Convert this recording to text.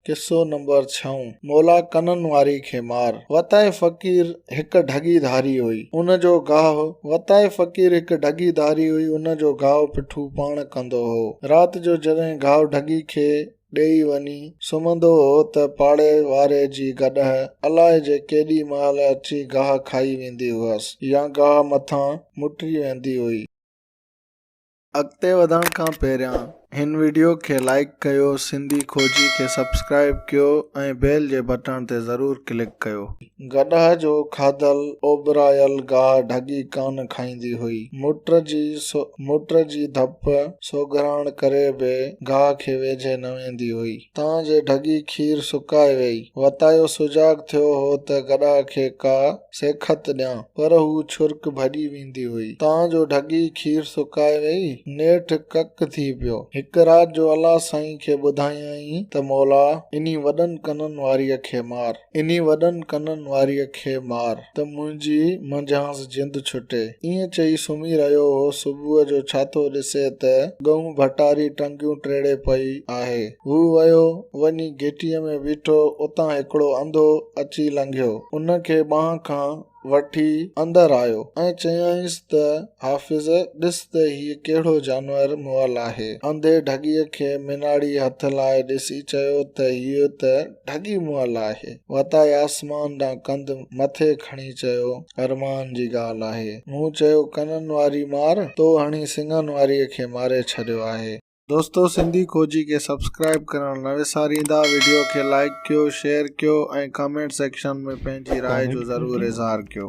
قصو نمبر ڇهون، مولا ڪنن واري کي مار. وتائي فقير هڪ ڍڳي ڌاري هئي، ان جو گاهه وتائي فقير هڪ ڍڳي ڌاري هئي، ان جو گاهه پٺو پاڻ ڪندو هو. رات جو جڏهن گاهه ڍڳي کي ڏيئي وڃي سمهندو هو ته پاڙي واري جي گڏهه الائي جي ڪيڏي مهل اچي گاهه کائي ويندي هئس يا گاهه مٿان مٽري ويندي هئي. اڳتي وڌڻ کان پهريان هن وڊيو کي لائيڪ ڪيو سنڌي کوجي کي سبسڪرائيب ڪيو ۽ بيل جي بٽڻ تي ضرور ڪلڪ ڪيو. گڏهه جو کاڌل اوٻرايل گاهه ڍڳي ڪانه کائيندي هئي. مٽر جي مٽر جي ڌپ سوگهراڻ ڪري به گاهه کي ويجهي نه ويندي هئي. تان جي ڍڳي کير سڪائي ويئي. وتايو سجاڳ ٿيو هو ته گڏهه کي ڪا سيکت ڏيان، پر هو ڇرڪ ڀڄي ويندي هئي. تان جو ڍڳي کير سڪائي ويئي، نيٺ ڪڪ ٿي پيو. هڪ رات جو الله سائين کي ٻڌايائين ته مولا! انهي وڏن ڪنن واريء کي مار، انهي وڏن ڪنن واريء کي مار ته منهنجي منجهانس جند ڇٽي. ائين چئي سمهي رهيو هو. صبح جو ڇا ٿو ڏسي ته ڳئون ڀٽاري ٽنگيون ٽيڙي پئي آهي. هو ويو، وڃي گهٽيء ۾ بيٺو، اتان هڪڙو انڌو اچي لنگهيو. ان کي ٻانهن کان وٺي اندر آيو ۽ چيائينس ته حافظ، ڏس ته هيء ڪهڙو جانور مئل آهي. انڌي ڍڳيء کي ميناڙي هٿ لائي ڏسي چيو ته هيء ته ڍڳي مئل آهي. وتائي آسمان ڏانهن ڪنڌ مٿي کڻي چيو، ارمان جي ڳالهه آهي. مون چيو ڪنن واري مار، تو هڻي سڱن واريء کي ماري ڇڏيو آهي. دوستو سنڌي کوجي کي سبسڪرائب ڪرڻ نه وساريندا وڊيو کي لائيڪ ڪيو شيئر ڪيو ۽ ڪمينٽ سيڪشن ۾ پنهنجي راء جو ڪمينٽ ضرور ڪندي اظهار ڪيو.